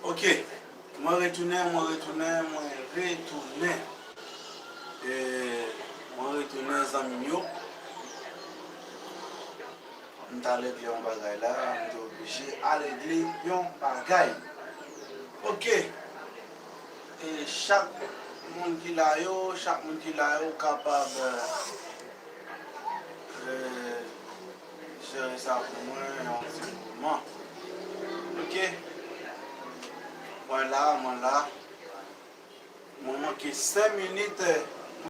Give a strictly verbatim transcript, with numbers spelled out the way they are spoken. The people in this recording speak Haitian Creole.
Ok, mwen retounen, mwen retounen, mwen retounen. E, mwen retounen, zanmi m yo. M t al regle yon bagay la, m te oblije al regle yon bagay. Ok. E chak moun ki la yo, chak moun ki la yo kapab, e, jere sa pou mwen yon ti moman. Ok. Mwen la, mwen la. Mwen manke senk minit, e,